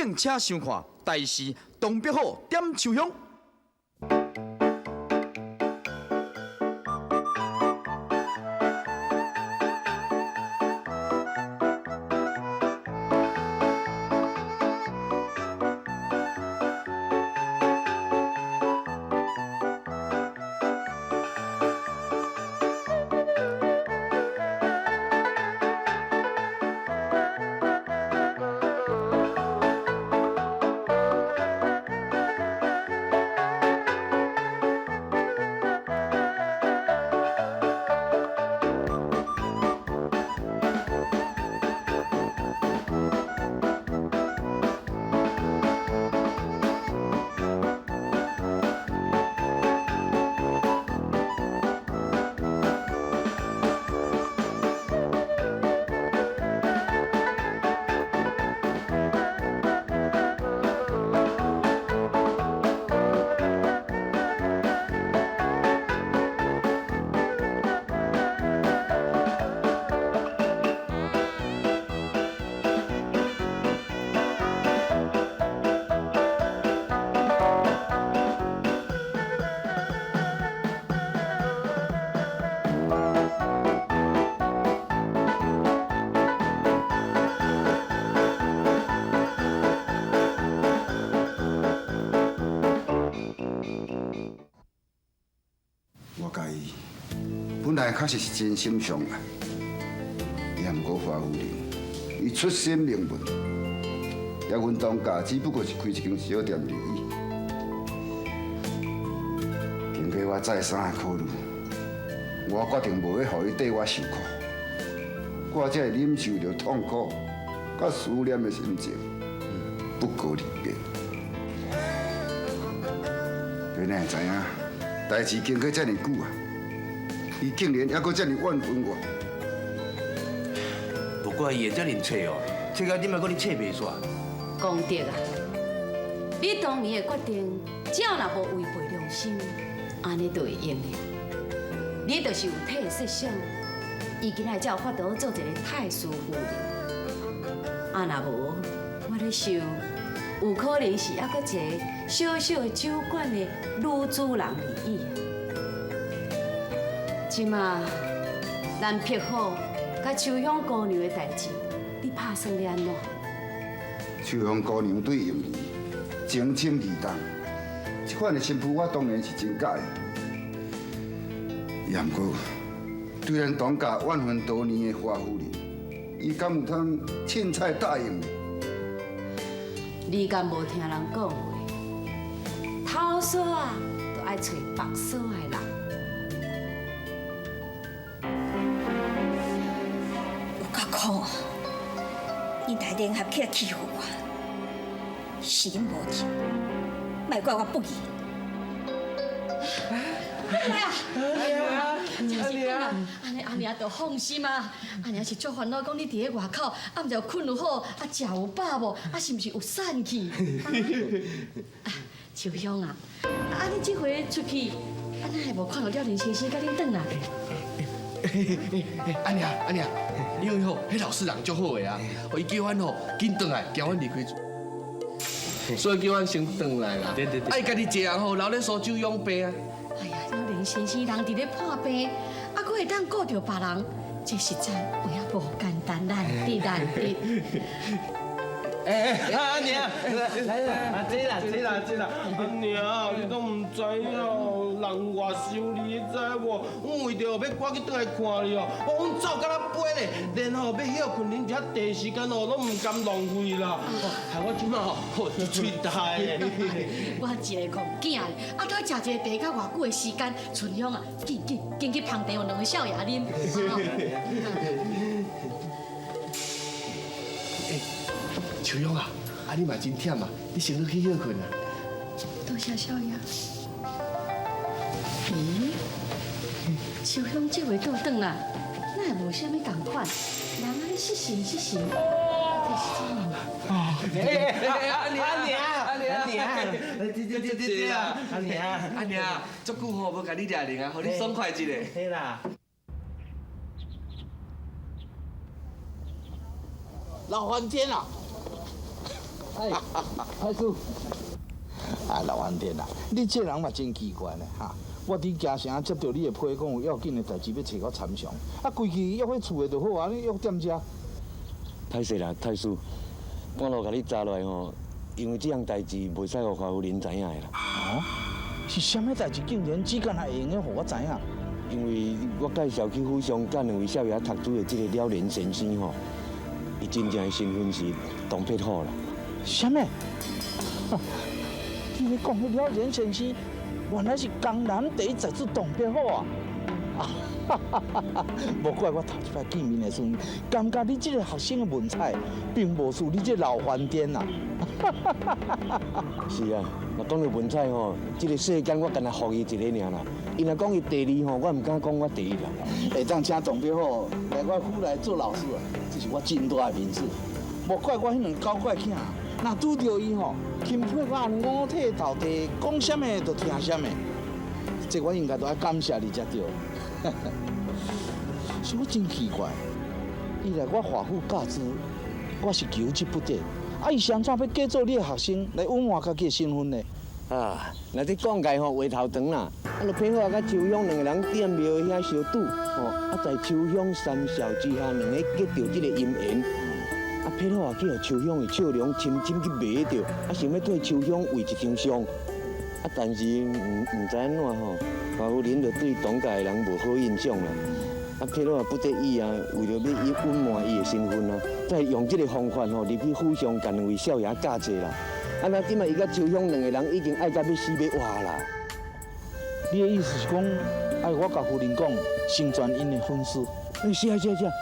敬請收看台視東北虎點秋香。我佮伊本來確實是真心相愛，也毋過華夫人，伊出身名門，也阮當家只不過是開一間小店而已。經過我再三的考慮，我決定無欲予伊綴我受苦，我才會忍受著痛苦佮思念的心情，不告而別。你哪會知影？代誌經過遮爾久啊，伊竟然猶閣遮爾怨恨我。無怪伊會遮爾揣哦，揣到你嘛閣咧揣袂煞。功德啊，你當年的決定，只要若無違背良心，按呢就會用的。你就是有體的設想，伊今仔才有法度做一個太師夫人。啊，若無，我咧想，有可能是猶閣一個小小的酒館的女主人而已。這馬咱碧虎佮秋香姑娘的代誌，你拍算欲按怎？秋香姑娘對盈兒情深意重，這款的新婦我當然是真佮意。也毋過，對咱董家怨恨多年的華夫人，伊敢有通凊彩答應呢？你敢無聽人講話？頭索仔就愛揣縛索仔的人。有夠苦，𪜶大聯合起來欺負我，是恁無情，莫怪我不義。阿娘，按呢阿娘就放心啊。阿娘是足煩惱，講你佇咧外口，啊毋知有睏有好，啊食有飽無，啊是毋是有瘦去？啊，秋香啊，啊你這回出去，啊哪會無看著了林先生佮恁轉來？阿娘阿娘，因為吼，彼老師人足好的啊，予伊叫阮吼緊轉來，驚阮離開，所以叫阮先轉來啦。對對對。啊，伊家己一個人吼留咧蘇州養病啊。哎呀，了林先生人佇咧破病，啊，閣會當顧著別人，這實在有影無簡單，難得難得。哎哎，阿娘，來來，啊這啦這啦這啦，阿娘你攏毋知影，人外受你知無？阮為著欲趕緊轉來看你哦，阮走甲若飛咧，連吼欲歇睏恁遮茶時間哦，攏毋甘浪費啦。害我這馬吼一喙焦的。我一個戇囝，啊，閣食一個茶，閣偌久的時間，春香啊，緊緊緊去捧茶，予兩个少爺啉。秋香啊，啊你嘛真忝啊，你先去歇睏啊。多謝少爺。咦，秋香這回倒轉來，哪會無啥物仝款？人按呢失神失神，這是怎樣？哎哎，阿娘阿娘阿娘，這這這這啊，阿娘阿娘，足久吼無共你掠零啊，予你爽快一下。嘿啦。老翻天啦！哎，太師。啊，老安天啊，你這人嘛真奇怪呢，哈！我佇京城接著你的批，講有要緊的代誌欲揣我參詳，啊，規氣約彼厝的就好啊，你約踮遮。歹勢啦，太師，半路共你查落來吼，因為這項代誌袂使予華夫人知影的啦。哦，是啥物代誌竟然只干焦會用得予我知影？因為我介紹去府上佮兩位少爺讀書的這個了然先生吼，伊真正的身份是董必虎啦。啥物？你咧講彼了然先生，原來是江南第一才子董必虎啊！無怪我頭一擺見面的時陣，感覺你這個學生的文采，並無輸你這老番顛啊！是啊，若講著文采吼，這個世間我干焦服伊一个爾啦。伊若講伊第二吼，我毋敢講我第一啦。會當請董必虎來我府來做老師啊，這是我真大的面子。無怪我彼兩個搞怪囝，若拄著伊吼，欽佩我按呢五體投地，講啥物就聽啥物。這我應該都愛感謝你才對。是我真奇怪，伊來我華府教書，我是求之不得。啊，伊是按怎欲假做你的學生來隱瞞家己的身份呢？啊，若這講起吼話頭長啦，啊，就彼虎共秋香兩个人佇廟遐相拄，吼，啊，在秋香三笑之下，兩个結著這個姻緣。啊，彼虎啊去予秋香的笑容深深去迷著，啊，想欲替秋香畫一張相。啊，但是毋知按怎吼，華夫人就對董家的人無好印象啦。啊，彼虎也不得已啊，為著欲隱瞞伊的身份啊，才用這个方法吼入去府上共兩位少爺教冊啦。啊，那這擺伊佮秋香兩个人已經愛甲欲死欲活啦。你的意思是講，愛我共夫人講，成全𪜶的婚事？是啊是啊是啊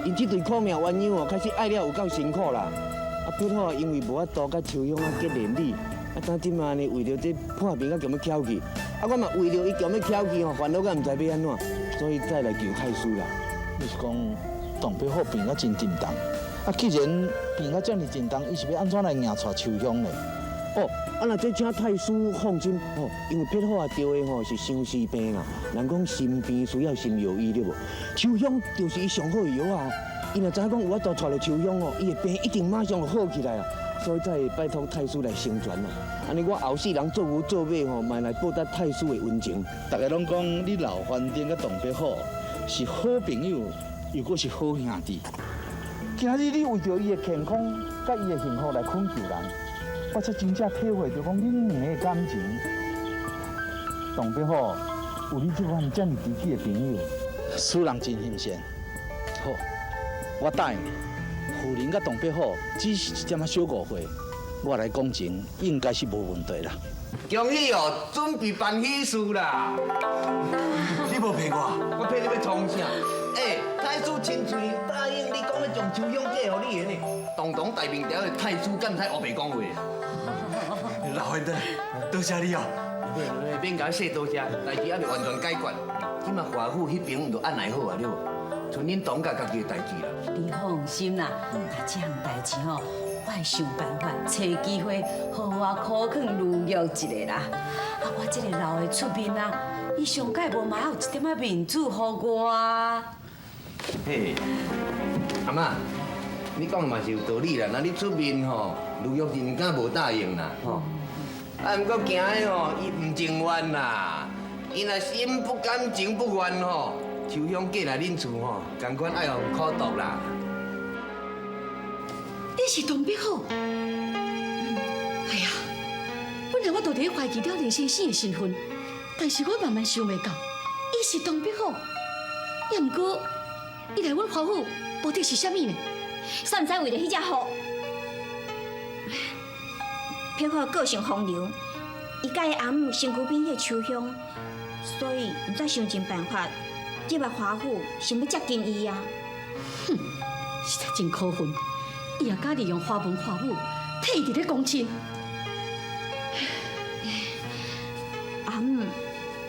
，𪜶這對苦命鴛鴦哦，確實愛了有夠辛苦啦。啊，彼虎因為無法度佮秋香啊結連理，啊，當這擺呢為著這破病啊，強欲翹去，啊，我嘛為著伊強欲翹去吼，煩惱甲毋知欲按怎，所以才來求太師啦。你是講董必虎病甲真沉重？啊，既然病甲遮爾沉重，伊是欲按怎來迎娶秋香呢？哦，啊，若這請太師放心吼，因為彼虎啊著的吼是相思病啦。人講心病需要心藥醫對無？秋香就是伊上好的藥啊。伊若知影講有法度娶著秋香吼，伊的病一定馬上就好起來啊。所以才會拜託太師來成全啦。按呢我後世人做牛做馬吼，嘛來報答太師的恩情。逐家攏講你老番顛佮董必虎是好朋友，又閣是好兄弟。今仔日你為著伊的健康佮伊的幸福來懇求人，我才真正體會著講恁兩个的感情。董必虎有你這款遮爾知己的朋友，使人真欣羨。好，我答應你，夫人佮董必虎只是一點仔小誤會，我來講情應該是無問題啦。恭喜哦，準備辦喜事啦！你無騙我，我騙你欲創啥？欸，太師親喙答應你，講欲將秋香嫁予你的呢。堂堂大明朝的太師，敢毋使烏白講話？老番顛，多謝你哦。免共我說多謝，代誌猶未完全解決。這擺華府彼邊就按捺好啊，對無？賰恁董家家己的代誌啦。你放心啦，啊，這項代誌吼，我會想辦法，揣機會好好苦勸盧玉一下啦。啊，我這個老的出面啊，伊上蓋無嘛有一點仔面子予我啊。嘿，阿嬤，你講的嘛是有道理啦。若你出面吼，盧玉是毋敢無答應啦，吼。啊，毋過驚的吼，伊毋情願啦。伊若心不甘情不願吼，秋香嫁來恁厝吼，仝款愛予苦毒啦。你是董必虎？哎呀，本來我就佇咧懷疑了林先生的身份，但是我慢慢想袂到，伊是董必虎。也毋過，伊來阮華府目的是啥物呢？煞毋知為著彼隻虎，彼虎個性風流，伊佮伊阿姆身軀邊彼个秋香，所以毋知想盡辦法入來華府，想欲接近伊啊！哼，實在真可恨，伊也敢利用華文華武，替伊佇咧講親。阿姆，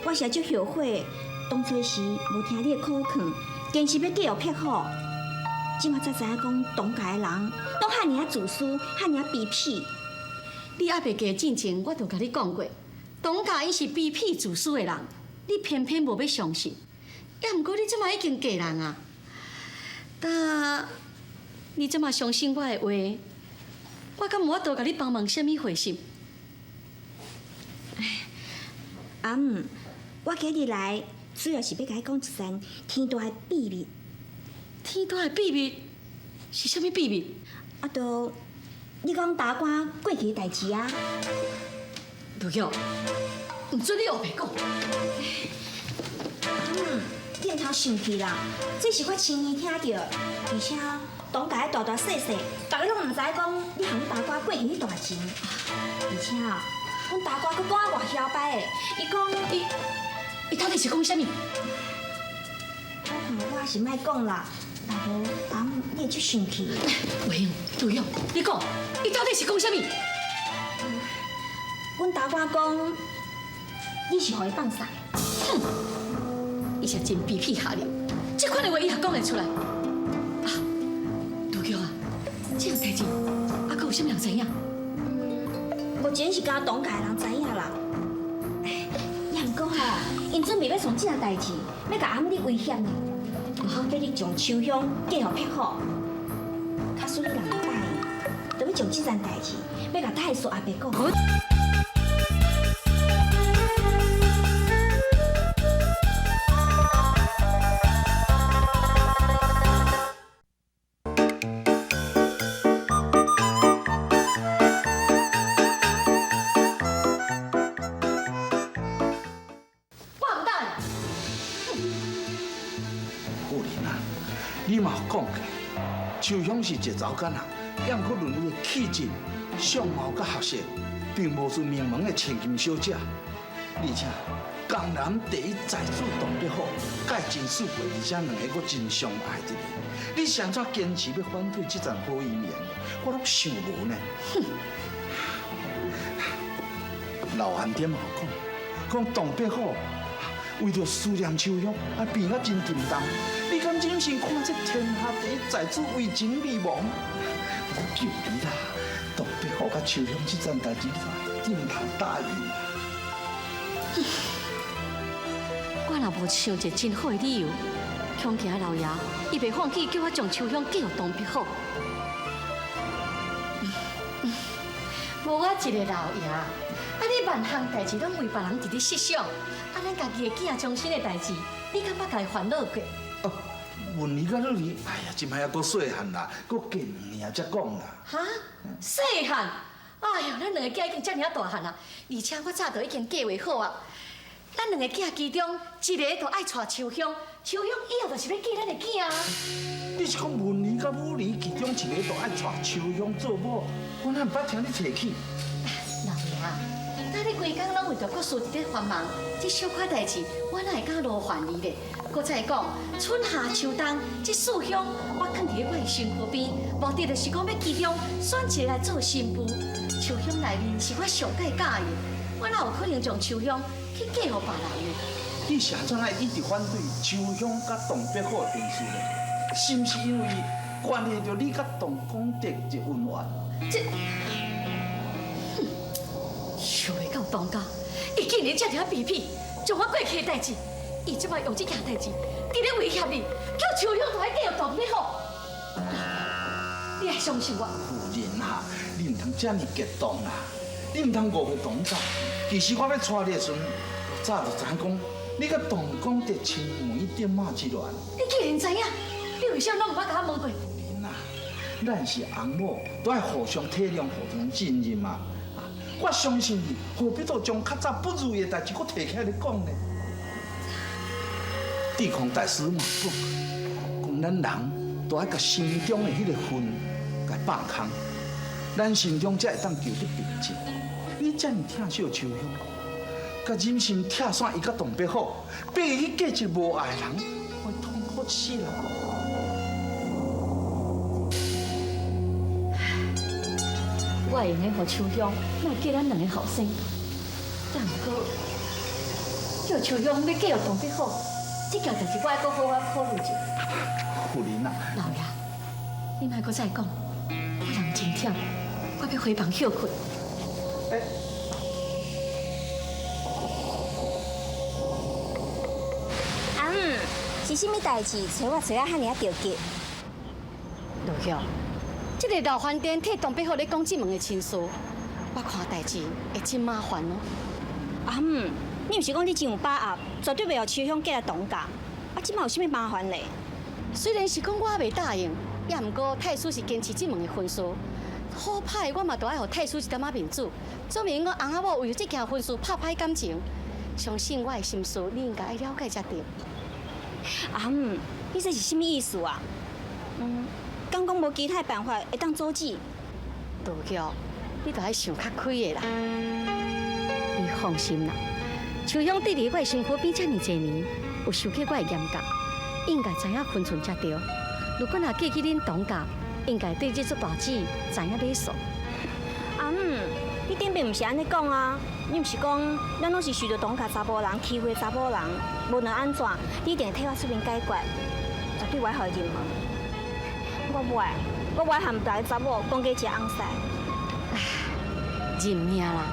我實在足後悔，當初時無聽你的苦勸，堅持欲嫁予彼虎。這馬才知影講，董家的人攏遐爾仔自私，遐爾仔卑鄙。你猶未嫁進前，我就共你講過，董家𪜶是卑鄙自私的人，你偏偏無欲相信。也毋過你這馬已經嫁人啊，但你這馬相信我的話，我敢無法度共你幫忙啥物回信？阿姆，我今日來主要是欲共你講一層天大的秘密。天大的秘密是啥物秘密？啊，就你講大官過去的代誌啊。盧玉，毋准你烏白講。阿姆，你毋通生氣啦，這是我親耳聽著，而且董家的大大細細，逐家攏毋知講你和阮大官過去彼段情。而且啊，阮大官閣講啊偌囂擺的，伊講伊到底是講啥物？我看我是莫講啦，若無阿姆你會足生氣的。袂用，杜勇，你講，伊到底是講啥物？阮大官講，你是予伊放肆。哼，伊是真卑鄙下流，這款的話伊也講會出來。啊，杜玉啊，這項代誌，啊，閣有啥物人知影？目前是敢董家的人知影啦。也毋過吼，𪜶準備欲創這項代誌，欲共阿姆你威脅呢。講叫你將秋香嫁予碧虎，假使你若毋答應，就欲將這件代誌欲共太師阿伯講。我毋答應。夫人啊，你嘛有講過，秋香是一個查某囡仔，也毋過論伊的氣質、相貌佮學識，並無是名門的千金小姐。而且，江南第一才子董碧虎，佮伊真媠過，而且兩个閣真相愛一個。你是按怎堅持欲反對這層好姻緣？我攏想無呢。哼！老漢點嘛有講，講董碧虎為著思念秋香，啊變啊真沉重。你敢忍心看這天下第一才子為情滅亡？我求你啦，董碧虎佮秋香這層代誌，你毋通答應。我若無想一個真好的理由，恐驚老爺伊袂放棄叫我將秋香嫁予董碧虎。無我一個老爺，啊你萬項代誌攏為別人佇咧設想，啊咱家己的囝終身的代誌，你敢捌共伊煩惱過？哦，文兒佮女兒，哎呀，這擺猶閣細漢啦，閣過兩年才講啦。哈？細漢？哎呦，咱兩個囝已經遮爾仔大漢啦，而且我早就已經計劃好啊。咱兩個囝其中一个就愛娶秋香，秋香以後就是欲嫁咱的囝啊。你是講文兒佮武兒其中一個就愛娶秋香做某？我哪毋捌聽你提起。老爺啊，那你規工攏為著國事佇咧繁忙，這小可代誌我哪會敢勞煩你咧？閣再講，春夏秋冬這四鄉，我囥佇咧我的身軀邊，目的就是講欲其中選一個來做新婦。秋香內面是我上蓋喜歡的，我哪有可能將秋香去嫁予別人呢？你是按怎會一直反對秋香佮董碧虎的婚事呢？是毋是因為關係著你佮董廣德的恩怨？這，哼，想袂到董家，伊竟然遮爾卑鄙，將我過去的代誌，伊這擺用這件代誌，佇咧威脅你，叫秋香就愛嫁予董碧虎。你愛相信我。夫人啊，你毋通遮爾激動啊！你毋通誤會董家。其實我欲娶你的時陣，我早就知影講，你佮董廣德青梅竹馬之戀。你既然知影，你為啥攏毋捌共我問過？夫人啊，咱是翁某，都愛互相體諒、互相信任嘛。我相信你，何必都將較早不如意的代誌閣提起來講呢？智空大師嘛講，講咱人都愛共心中的彼個恨，共放空，咱心中才會當求得平靜。你遮爾疼惜秋香，佮忍心拆散伊佮董碧虎，逼伊去嫁一個無愛的人，我會痛苦死人。我會用得予秋香，莫嫁咱兩個後生。但毋過，叫秋香欲嫁予董碧虎，這件代誌我愛閣好好考慮一下。夫人啊，老爺，你莫閣再講，我人真忝，我欲回房歇睏。欸。阿姆，是啥物代誌，揣我揣啊遐爾仔著急？盧玉，這這个老番店替东北虎咧讲這门的亲事，我看代志会真麻烦哦。阿姆，你毋是讲你真有把握，绝对袂予秋香嫁来唐家？啊，这马有啥物麻烦咧？虽然是讲我袂答应，也毋过太师是坚持这门的婚事，好歹我嘛都爱予太师一点仔面子，说明我翁仔某为这件婚事拍歹感情，相信我的心思，你应该爱了解才对。阿姆，你这是啥物意思啊？嗯，敢讲无其他办法会当阻止？杜玉，你著爱想较开的啦。你放心啦，秋香伫伫我的身躯边遮尔济年，有受过我的严教，应该知影分寸才对。如果若嫁去恁唐家，应该对这座大姊知影礼数。阿姆，你顶边毋是按呢讲啊？你毋是讲咱拢是受著唐家查埔人欺负的查某人，无论按怎，你一定会替我出面解决，绝对袂予伊入门。我无爱，我无爱和别个查某讲假食翁婿。认命啦，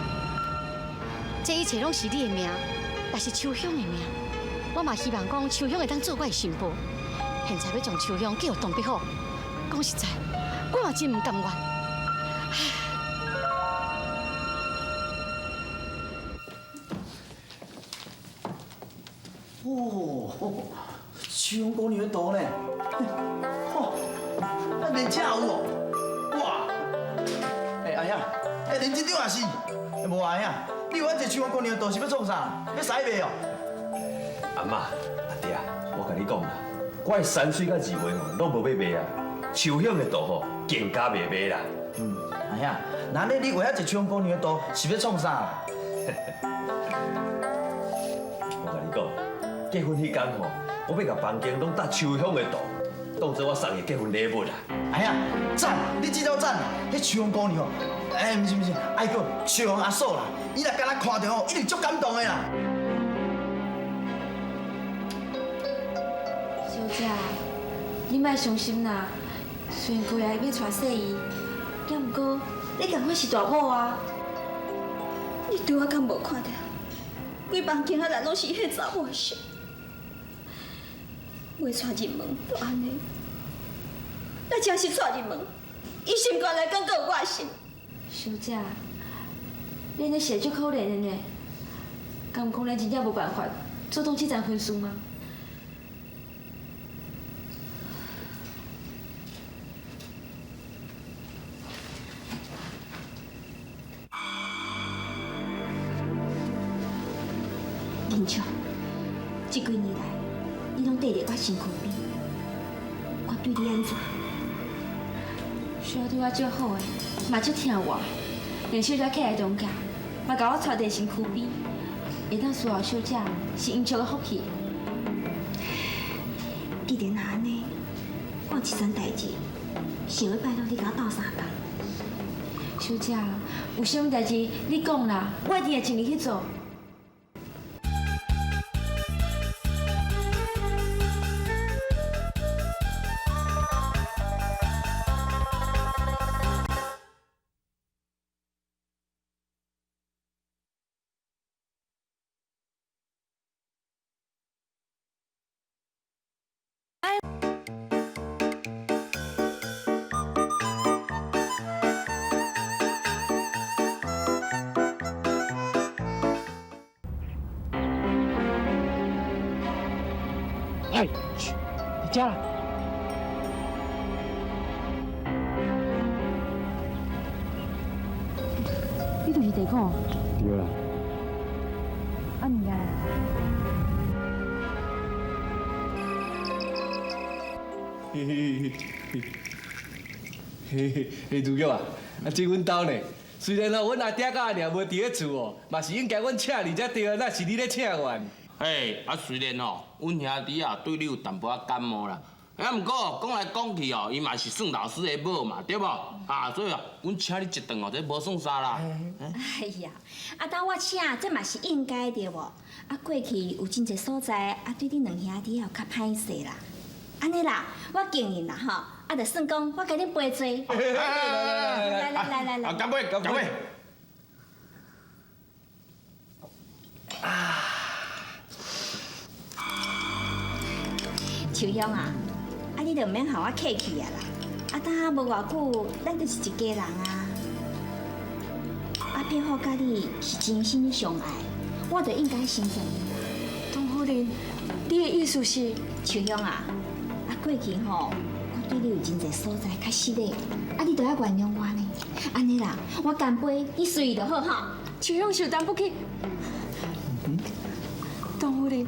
这一切拢是你的命，也是秋香的命。我嘛希望讲秋香会当做我的新妇。现在欲将秋香嫁予东北虎，讲实在，我嘛真毋甘愿。哦，秋香姑娘的图呢？吼，啊连这有哦，哇！欸，阿兄，欸，连这张也是，无阿兄，你有遐济秋香姑娘的图是欲创啥？欲使卖哦？阿嬷，阿爹，我共你讲啦，我的山水佮字画吼，拢无欲卖啊，秋香的图吼，更加袂卖啦。嗯，阿兄，那呢你画遐济秋香姑娘的图是欲创啥？我共你讲，结婚彼天吼，我欲共房间拢搭秋香的图，当做我送伊结婚礼物啦。哎呀，赞！你这招赞！彼秋香姑娘吼，哎，毋是毋是，爱叫秋香阿嫂啦。伊若敢若看著吼，一定足感动的啦。小姐，你莫伤心啦。虽然姑爷欲娶细姨，也毋过你仝款是大某啊。你对我敢无看著？规房间仔内拢是彼查某的相，袂娶入门就按呢，那真是娶入门，伊心肝内敢阁有我心？小姐，你按呢是会足可怜的呢。敢有讲咱真正无办法阻挡这层婚事吗？林秋，这几年来，你拢缀伫我身躯边，我对你按怎？小姐对我足好的，嘛足疼我，连小姐起来当家，嘛共我带伫身躯边，会当侍候小姐是英叔的福气。既然若按呢，我有一桩代志，想欲拜托你共我斗相共。小姐，有啥物代志你讲啦，我一定会尽力去做。哎，嘘，你家啦。你就是地狗？对啦。啊，物件。嘿嘿嘿嘿嘿嘿，如玉啊，啊这阮兜呢，虽然哦，阮阿爹佮阿娘无伫咧厝哦，嘛是应该阮请你才对啊，哪是你咧请阮？嘿，啊虽然吼，阮兄弟啊对你有淡薄仔感冒啦，啊毋过讲来讲去哦，伊嘛是算老师的某嘛，对无？啊，所以啊，阮请你一顿哦，这无算啥啦。哎呀，啊当我请，这嘛是应该对无？啊过去有真济所在，啊对恁两兄弟也有较歹势啦。按呢啦，我敬𪜶啦吼，啊就算讲我共恁赔罪。来来来来来，干杯，干杯！啊！秋香啊，啊你就毋免予我客气啊啦，啊，呾無偌久，咱就是一家人啊。啊，撇虎佮你是真心的相愛，我就應該成全你。董夫人，你的意思是？秋香啊，啊過去吼，我對你有真濟所在較失禮，啊你都愛原諒我呢。按呢啦，我乾杯，你隨意就好哈。秋香受擔不起。董夫人，